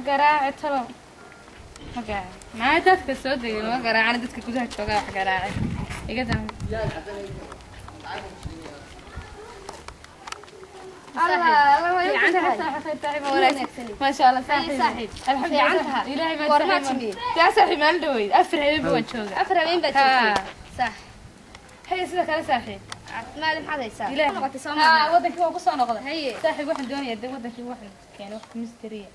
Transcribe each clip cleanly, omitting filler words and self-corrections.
Garaace talo. Ma garaace. Maxaa dadka soo degay ma garaacana dadka gudaha jooga wax garaace. Iga daa. ما شاء الله صاحب الحمد لله إلهي ما تسمي يا صاحب ما ندوي أفر هبين بوجهك أفر هبين بتشوفي صح هي سيدك أنا صاحب ما لم حدا يساعد إلهي ودنك هو قصة نقضة صاحب واحد دوني يد ودنك واحد يعني واحد مسترية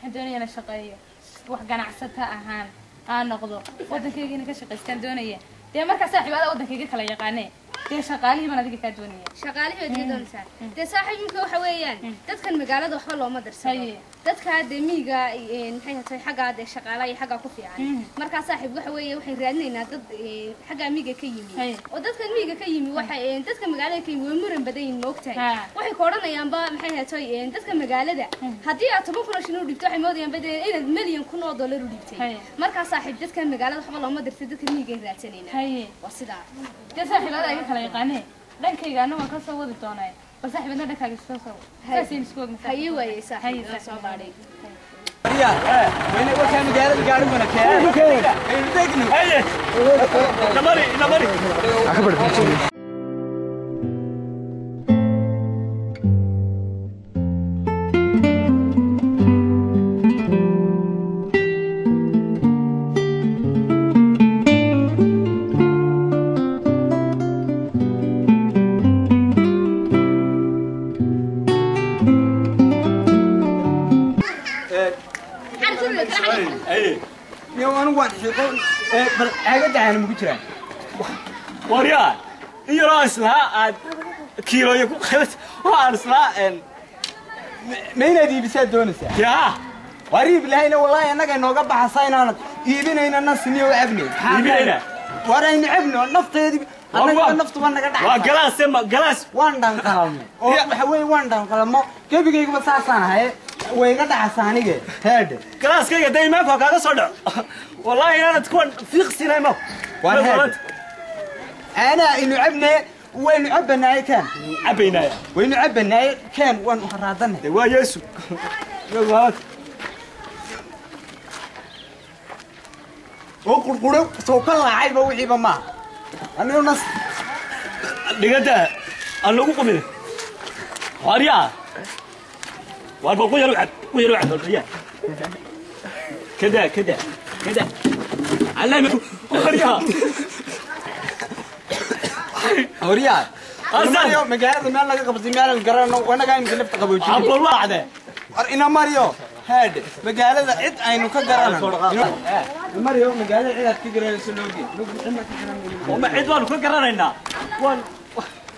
واحد دوني أنا شقية واحد قناع ستها أهان أنا نقضه ودنك يجينا كشقيستان دونية دي مركز صاحب هذا ودنك يجي خلا يقاني dee shaqaalihii baan adiga kaa doonaya shaqaalihii baad iga doonaysaa dee saaxiib imika waxa weeyaan dadkan magaalada waxba looma darsado dadka dee miyiga maxay tahay xaggaa dee shaqaalaha iyo xaggaa ku fiican markaa saaxiib waxa weeye waxaan raadinaynaa dad xaggaa miyiga ka yimi oo dadkan miyiga ka yimi waxa dadka magaalada ka yimi way muran badan yihiin maogtahay waxay ku odhanayaanba maxay tahay dadka magaalada haddii aad 10,000 shilin u dhibto waxay moodayaanba dee inaad $1,000,000 u dhibtay markaa saaxiib dadkan magaalada waxba looma darsado dadka miyiga raadsanaynaa waa sidaa dee saaxiib adaa iga kala yaqaanee dhankayga anna waan ka soo wadi doonaa bal saaxiibadna dhankaaga soo soo saasaynu isku ogna haye waaye saaxiib waa soo baadhay waryaa in yaroo islaa aad kiilooyo ku qabat waxaan islaa ma inaad iibisaad doonaysaa yaa waar iib lahayna wallaahi annaga inooga baxasa inaanad iibinayna nasiniyo cabnay iibinayna waar aynu cabno nafteedii annaga naftuba naga dhacay waa galaas ma galaas waan dhanqalalnay oo waxa weeye waan dhanqalmo gebigaygaba saasaan ahay way iga dhacasa anige heedhe galaaskayga dee imaanka kaaga soo dhaco wallaahi inaanad kuwan fiiqsinay ma waar heedhe أنا إنه عبنا وإنه عبنا كان عبينا وإنه عبنا كان وإنه هرادنا waa Yeesu وقرقرو soo ka laacayba wixiiba ma anigu nas dhigada aan lagu qubin waryaa war bal qoyar wacad qoyar wacad ya kada kada kada علم waryaa waryaa Mario magaalada meel laga qabtay meel garano wanaga in lafta qaboojin abul wacde war ina Mario head magaalada cid aynu ka garanno Mario magaalada cid aad ka garanayso loogi cidna ka garanayno ma cid waanu ka garanaynaa waan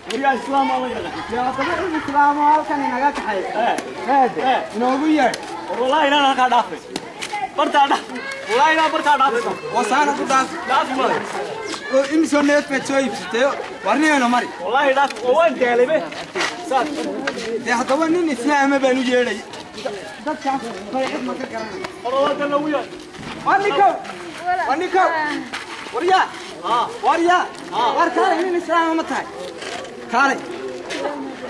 waryaa islaam alla yaqaan yaa tabiic islaam halkan inaga kaxay head inoogu yeer wallahi inaan halka dhaafay barta dhaaf wallahi inaan barta dhaafay wasaana ku dhaaf dhaaf ma oo imsoo neef baad soo iibsatay warniyano mari wallahi dhaaf waan daalay saad dee haddaba nin islaama baan u yeedhay dadkaas bay cid ma ka garanay qorada lagu yeer warnikow warnikow waryaa waryaa war kaalay nin islaama ma tahay kaalay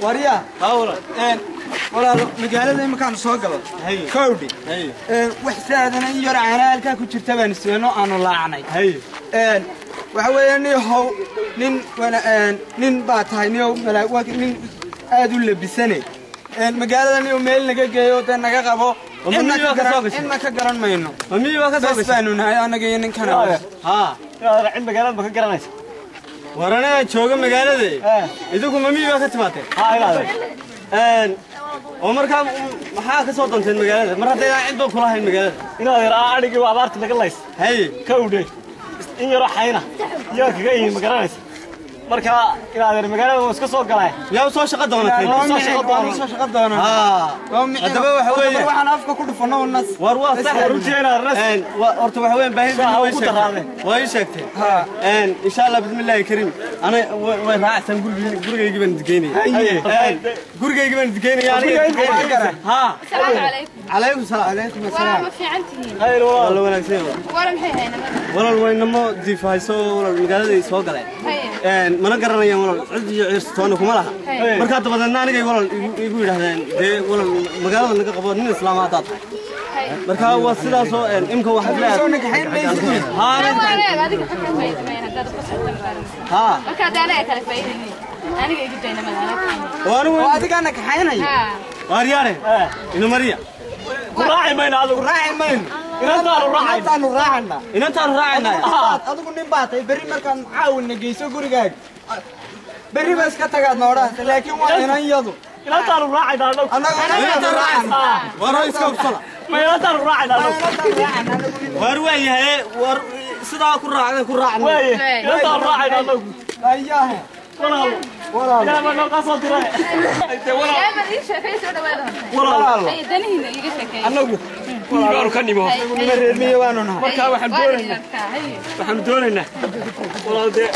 waryaa hawla walaalo magaalada iminkaanu soo galo kowdhi wax saadana in yar caana halkaa ku jirta baanu seeno aanu laacnay waxa weeye nihow nin nin baa tahay nihow nin aad u labisane magaalada nihow meel naga geeyo dee naga qabo cidna ka garan mayno bas baanu nahay annaga iyo ninkana haa cid magaalada ma ka garanaysa war anaga jooga magaalada idigu mamiyi baa ka timaatee oo markaa maxaa ka soo danteen magaalada mar haddaydaan cid ba kula hayn magaalada inaad yaraa adhigii waa abaarta naga lays haye kawdhe in yaroo xayna yaa kaga yimi ma garanaysa marka inaad yar magaalada waan iska soo galay yaa soo shaqo doonateen soo shaqo doonan soo shaqo doonan haddaba waxa weeye waxaan afka ku dhufano nas war waa sax runtiina ras horta waxa weeye baahida way sheegtay way sheegtay insha Allah bismillahi kariim ana way raacsan gurigayga baan digeynaya gurigayga baan digeynaya aniga ha السلام عليكم عليكم السلام عليكم السلام ما في عندي khayr walaal wanaagsan ولا maxay hayna walaal waynamo diifayso walaal magaalada soo galay mana garanayaan walaal cid iyo ciirsi toona kuma laha markaa dabadeedna anigay walaal igu yidhaahdeen dee walaal magaalada naga qabo nin islaam haddaad tahay Marka waa sidaas oo imka waxaad leedahay soo nakaxayn maysid. Haa, adiga ka faa'iidamay haddaad ku socon haa. Marka hadda anaga kala faa'iidaynay, aniga igu dayna malaha. Waan oo adigaa nakaxaynaya. Waaryaare ina mariya. Ku raaci mayno adigu. Raaci mayno. Inantaanu raacayna. Inantaanu raacana. Inantaanu raacayna. Adigu nin baa tahay, berri markaan caawina geyso gurigaaga, berri ba iska tagaad noodhaas, laakiin waa inan yadu. Inantaanu raacayna anagu. Annagu inantaanu raacana. War iska hubsada. Ma inantaanu raacayna anagu. Inantaanu raacana anagu. Waar waayahay, war sidaa ku raacday ku raacnay. Waaye inantaanu raacayna anagu. Ayahe. Walaal. Walaal. Ilaa ma noo kasoo diray. Dee walaal. Yaa ii sheekay, soo dhawaada horta. Walaal. Haye, danihiina iiga sheekay. Anagu miyigaanu ka nimo. Nima reer miyi baanu nahay. Markaa waxaan doonaynaa, waxaanu doonaynaa walaal, dee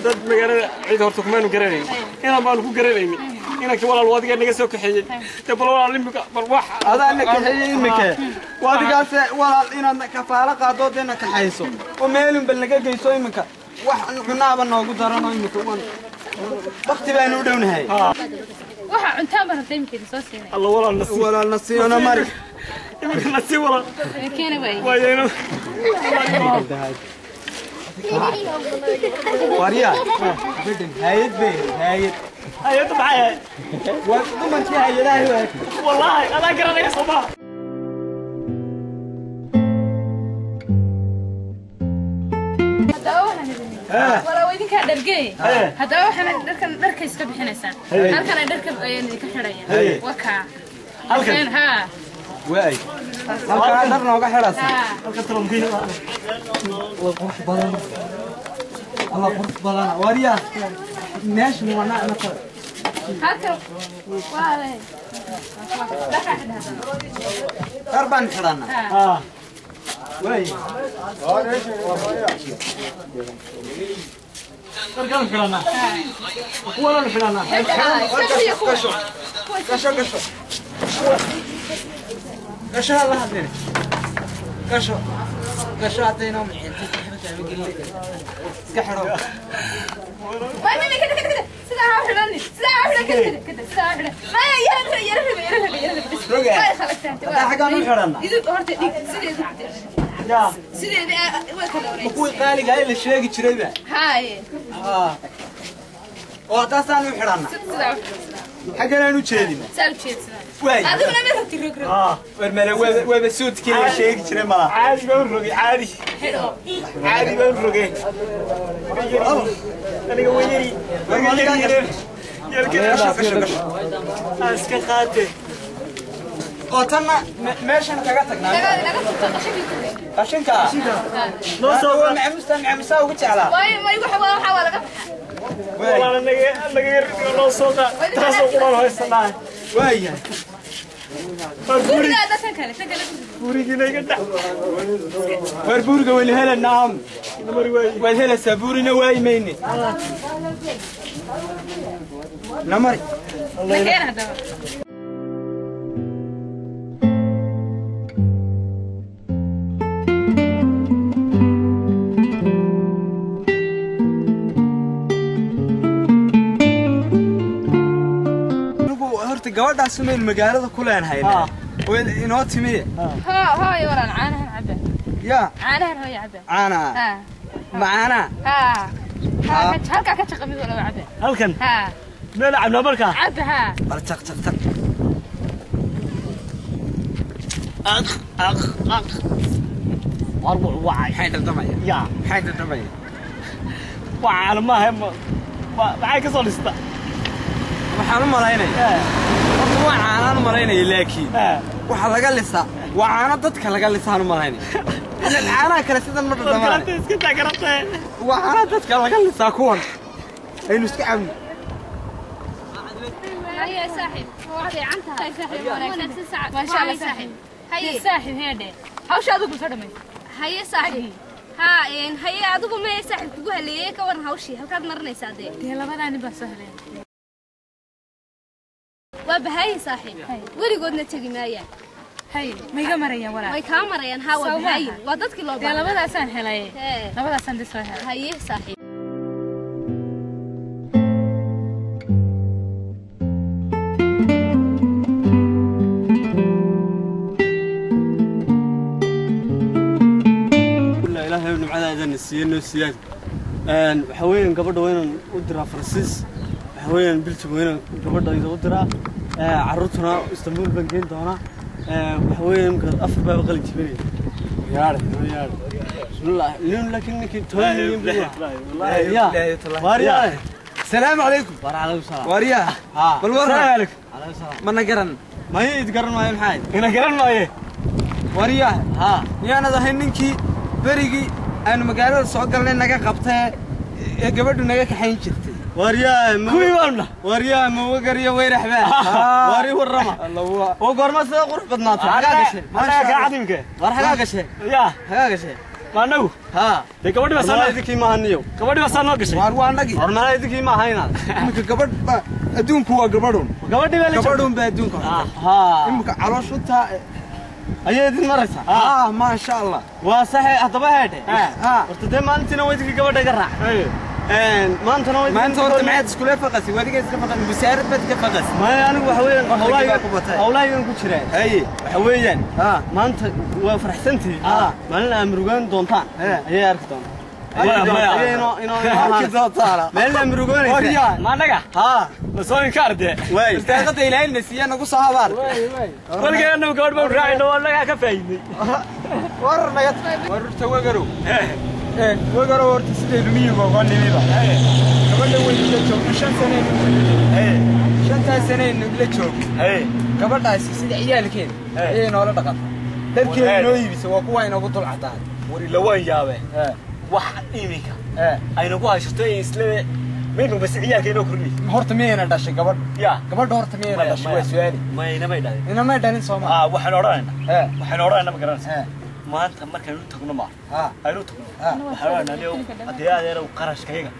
dad magaalada cid horta kumaanu garanayn, inaan baanu ku garanaynin inankii walaal adiga naga soo kaxeeyey. Dee bal walaal imika bal wax adaa na kaxeeyey imika, waa adigaas walaal, inaad kafaalo qaado dee na kaxayso oo meelunba naga geyso. Iminka wax cunaaba noogu daranoo iminka wan bakti baanu u dhownahay. Waxa cuntaan baan rabtay imika idin soo siinay. Alla walaal nasiib. Walaal nasiibana mari. Imika nasiib walaal. Keena waay. Waayeyno. Waryaa bedhen, hay-ad bay hay-ad. Hay-addu maxay ahayd? Waa dumarkii hay-adaha waay. Wallaahi adaa garanaya soo maha. Haddaba waxaan idin walaa waa idinkaa dhargey. Haddaba waxaan dharkan dharka iska bixinaysaan, halkan ay dharka ayaan idinka xidhaya. Waa kaa halkan. Haa. Waay, halkaa dhar nooga xidhasa. Haa. Halkan talomkiina. Waa qurux badan, alla qurux badan. Waryaa meeshan waa nacna kale. Halkan waa dharkaa xidha haddana. Dhar baan xidhanaa. Haa. Waay. Dharkaanu xidhanaa, kuwanaanu xidhanaa. Iska bixiya kuwa. Gasho gasho gasho gasho, hala hadlin, gasho gasho. Haddaynoo miciinta iska xidho. Ma kada kada kada, sidaa ha u xidhani, sidaa ha u xidhan, kada kada kada, sidaa ha u xidhan. Maya, yara roga, yara roga, yara roga, yara roga bas. Roga. Way khalagtaantay. Haddaa xaggaan u xidhanaa. Idin horta dhig sideeda, yaa sideeda way kala wareejisay. Kuwii qaaliga ee la sheegi jirayba. Haye. Haa, oo haddaasaan u xidhanaa. Sidaa u xidhan, sidaa. Xaggan aan u jeedina. Saa u jeedsanaa. Waay. Adiguna ma rogti, rog rog. Haa. War male waaba suudkii la sheegi jiray malaha. Caadi baan u rogay, caadi. Xidho. Caadi baan u rogay. Aniga way yari. Gasho gasho gasho. Aan iska qaate. Oo tanna meeshan kaga tagnaa. Naga naga tugto qashinkii ku rid. Qashinka Noo soo waa macamusta, macamusaa ugu jeclaa. Waayo may waxa waa waxa waa laga baxaa. Waay. Walaal naga naga yar noo soo qaad, taasoo quraan haysanaa. Waayahay. War guri Gurigaada tan kale, tan kale ku rid. Gurigiina iga dhac. War buuriga waynu helanaa. Mari waay. Waad helaysaa, buurina waayi mayne. Namari. Na keena haddaba. Anigu horta gabadhaas umaynu magaalada ku leenahayna way inoo timi. Hoo hooy walaal, caanahan cabba. Yaa. Caanahan hooy cabba. Caanaa? Haa. Macaanaa? Haa haa, halkaa ka jaqa mid walaba cabba. Halkan? Haa. Meel cabnaa markaa. Cabba haa. Bal jaq jaq jaq. Aq aq aq, war wacay. Maxay dhadhamaya? Yaa. Maxay dhadhamaya? Waa maaha, maxay ka soo dhista? Waxaan u malaynaya horta waa caanaan u malaynaya, laakiin waxa laga lisaa waa caano dadka laga lisaan u malaynaya. Ilaan caanaha kale sidan ma dhadhamaan. Garanta iska taa, garanta. Waa caanaha dadka laga lisaa kuwan aynu iska cabno. Haye saaxiib, fiican tahay? Saaxiib, wanaagsan saaxiib. Maasha Allah saaxiib. Haye saaxiib, heedhe hawsha adigu soo dhamay. Haye saaxiib, haa een haye adigu ma saaxiib kugu haleeyay? Ka waran hawshii, halkaad marinaysaa dee? Dee labadaa nin baa soo helay. Waa bahaye saaxiib, weligoodna tegi maayaan. Haye, ma iga marayaan walaal? Way kaa marayaan haa, waa Soo maaha. bahaye, waa dadkii loo dee baahnaa. Labadaasaan helay. Hee. Labadaasaan dee soo helay. Haye saaxiib. siiyey noo siiyaan. Waxa weeyaan gabadha waa inaan u diraa Faransiis, waxa weeyaan Biljam waa inaan gabadha u diraa, carruurtuna Istanbul baan geyn doonaa. Waxa weeyaan imika 4 baa qalin jibinaya. Yaar yaar bismillah nin laakiin ninkii 10 milyan buu ya waaryaa. Salaamu calaykum. War calaykum salaam. Waaryaa bal war calaykum salaam. Mana garan maye id garan maayo maxay ina garan maaye. Waaryaa miyaanad ahayn ninkii berigii aanu magaalada soo galnay naga qabtee ee gabadhu naga kaxayn jirtay? Waaryaa kuwii baanu waaryaa ma wagariyo weyraxbaa waari warrama oo goorma sida qurux badnaatay. Xagaa gashay maasha cadimka. War xagaa gashay ya xagaa gashay ma anagu dee gabadhi baa saa idinkii ma ahaniyo gabadhi baa saa noo gashay. Waar waa anagi war malaa idinkii ma ahayna iminka gabadh ba adduunku waa gabadhun gabadhi baa gabadhun baa adduunka iminka calooshu taa ayay idin maraysaa. Maasha Allah waa saxe haddaba heedhe horta dee maalintiina waa idinkii gabadha iga raacay. Maantana waa maanta horta maxaad iskula faqasi wadiga iska faqasi wasaarad baad ka faqasi. Maya anigu waxa weeyaan hawlahaygan ku jiraan. Haye waxa weeyaan maanta waa faraxsantihi maalin aa murugaan doontaan ayay arki doontaan. Arki doontaan maalin aa murugoonaysa ma anaga ma soo inkaar dee waay istaaqada ilaahayna siiya nagu soo habaar waligay anagu gabadh baan raacayno waa anagaa ka faa'iidnay. War naga war horta wagarow wagarow horta sidaynu miyiga uga nimiba gabadha weynu la joogno 5 sanaynu 5 sanaynu la joogno. Gabadhaasi sida ciyaalkeeda ayay noola dhaqanta dharkeeda noo iibisa waa kuwa inoogu dul cadaaday. War ila waan yaabe wax iminka ayna ku haysato isle mayba bas ciyaalka inoo kordhiy. Horta miyayna dhashay gabadh? Ya gabadha horta miyayna dhashay waa su'aali. Maynamay dhalin inamay dhalin Soomaa. Waxaan odhanaynaa waxaan odhanaynaa ma garanaysaa maanta markaan u tagno ma aynu tagno waxaan odhanaynaa haddii adeerow qarashkayaga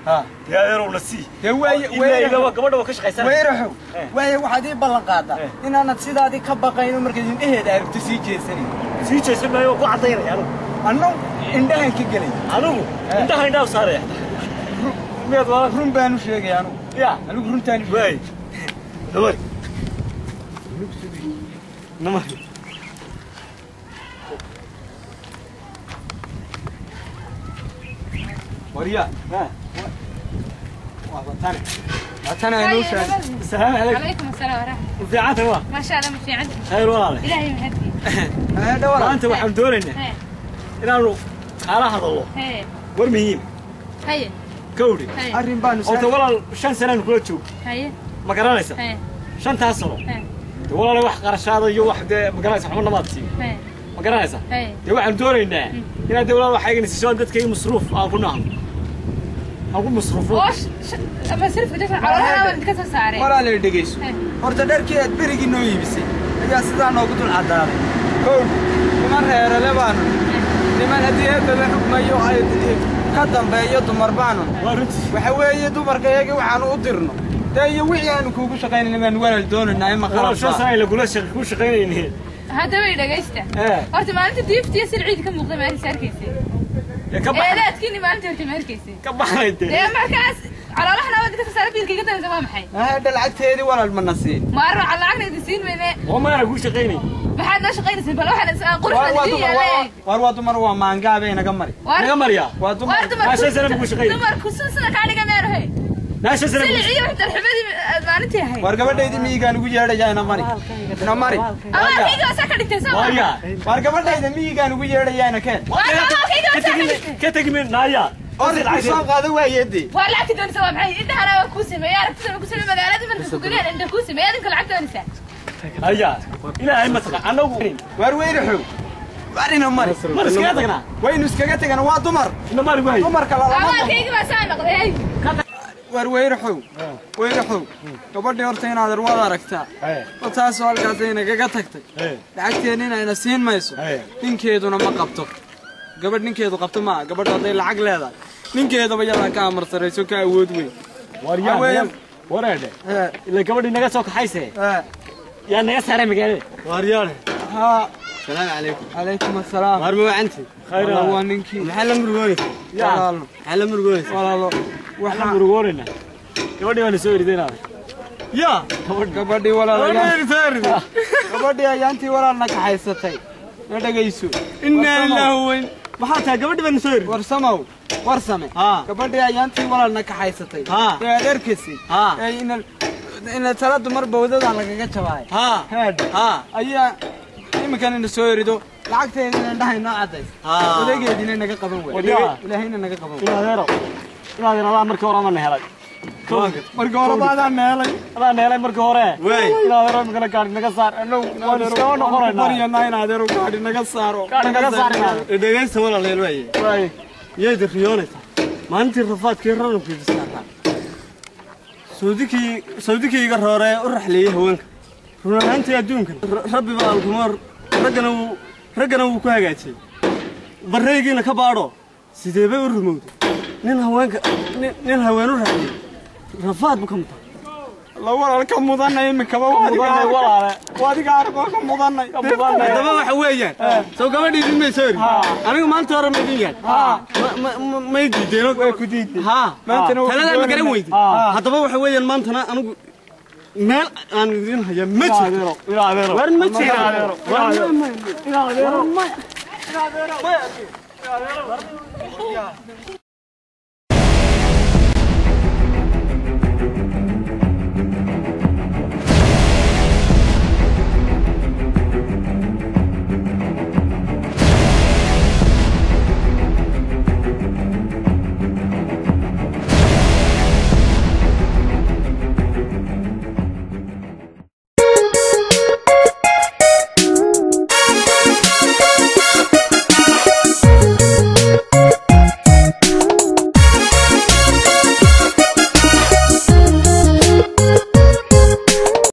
dee adeerow na sii dee waaye ilaa gabadha waa ka shaqaysanaya. Weyraxow waaye waxaad ii ballan qaadaa inaanad sidaadii ka baqayno markaad indhaheeda aragto sii jeesanayn. Sii jeesan maayo waa ku caddaynaya anugu annagu indhahan ka gelay anugu indhaha indhaha u saaraya miyaad waa run baan u sheegay anugu ya anigu runtaan u waay namari namari waryaa waa batane batane aynuu sheegay. السلام عليكم. عليكم السلام ورحمة الله. fiicanta waa ما شاء الله ma fiicanta. Khayr walaale. Ilaahay mahadii. Maanta waxaan doonaynaa inaanu kaala hadallo war muhiim. Haye kawdhi arrin baanu horta walaal 5 sanaan kula joog. Haye ma garanaysa 5 sano dee walaale wax qarashaada iyo wax dee ma garanaysa waxba namaad siin ma garanaysa. Dee waxaan doonaynaa inaad dee walaal waxaygan siiso dadka masruuf aan ku nahno aan ku masruufo. Walaalay dhegeyso horta dharkii aad berigii noo iibisay ayaa sidaa noogu dul caddaaday. Kow niman reerale baanu niman haddii eebaba xugmayo ay ka dambeeyo dumar baanu waxa weeye dumarka iyagii waxaanu u dirno dee iyo wixii aanu kuugu shaqaynayna baanu walaal doonaynaa ima walaal 5 sana lagula ku shaqaynayne. Haddaba i dhegeysta horta maalinta diiftiya silciid ka muuqday maalinta arkaysay eedaadkiini maalinta horta ma arkaysay ka baxay dee dee markaas caloolahana waad ka soo saaray biilka iga danaysa waa maxay? Hadha lacagteedii walaal ma nasiin. Ma arro lacagna idin siin mayne. Oo maana kuu shaqaynay. Maxaad noo shaqaynaysaa bal waxaan quruxda idin yeelay. War waa dumar waa maangaabay naga mari. Naga mariya. Waa dumar. Dumar. 5 sano ku shaqaynay. Dumarku sida ka dhiga meerahay. 5 sano. Silciyo wax darxumadii maalintii ahayd. War gabadhaydii miyigaan ugu yeedhayaa ina mari. Ina mari. Amarkayga waa ka dhigtay soo. War gabadhayda miyigaan ugu yeedhayaa ina keen. War amarkayga waa ka dhigtay. Ka tagmin naaya. Soo qaado waayedii. War lacagta doonaysa waa maxay? Indhahana waa kuu sameeyay aragtida ku sameeyay magaalada marka ku galeen indha kuu sameeyay adinka lacag doonaysa. Haya ilaahay ma taqa anagu war weyraxow war ina mari. Mar iskaga tagnaa. Waynu iskaga tagnaa waa dumar. Ina mari waay. Dumarka lama. Amarkayga waa saa noqday. War weyraxow weyraxow gabadhii horta inaad waad aragtaa oo taasoo halkaas inagaga tagtay lacagteena inayna siin mayso ninkeeduna ma qabto gabadh ninkeedu qabto maaha gabadhu hadday lacag leedahay ninkeedaba yadaa ka amarsarayso ka awood weyn. Waryaa wareedhe ila gabadhii naga soo kaxayse yaa naga saaray magaalada. Waryaale السلام عليكم. عليكم السلام. war ma wacanti khayr waa ninkii maxaa la murugoonaysa? Walaalo maxaa la murugoonaysa? Walaalo waxaan murugoonayna gabadhii waan soo eridaynaa. Ya gabadhii walaal gabadhii ayaantii walaalna kaxaysatay na dhagayso. Inna ilaahu weyn maxaa tahay gabadhii baan soo eriday. War samow Warsame gabadhii ayaantii walaalna kaxaysatay ee adeerkiisii ee ina tala dumar bawdada lagaga jabaay ayaa iminkan ina soo erido lacagteedina indhaha inoo cadays odageediina naga qaban waay ilaahayna naga qaban waay. Inadeero inadeer adaa markii hore ama helay, markii hore baadaa meelay, adaa neelay markii hore. Inadeero imikana gaadhi naga saar, annagu waan iskaga noqonaynaa, baryanaa in adeero gaadhi naga saaro, gaadhi naga saar inadeer. Dhegaysta walaalayaal, waaye waay yayda riyoonaysaa maalintii rafaadkii rarabkii saaraa sawdikii sawdikii iga rooree u raxleeyey haweenka. Run ahaantii adduunkan rabbi baa alkuma raggana wuu raggana wuu ku hagaajiyey, barraygiina ka baadho sidee bay u rumowday nin haweenka nin haween u raxleeyey rafaad buu ka mutaa. La walaal ka mudanay iminkaba mudanay walaale, waadiga arkoo ka mudanay. Haddaba waxa weeyaan soo gabadhii idin may soo erin, anigu maanta hore ma idin yahay may diideen, way ku diiday haa maantana waa taladaa ma garan weydi. Haddaba waxa weeyaan maantana anigu meel aan idin haya ma jirto, inadeero war ma jiro, war inadeero inadeero.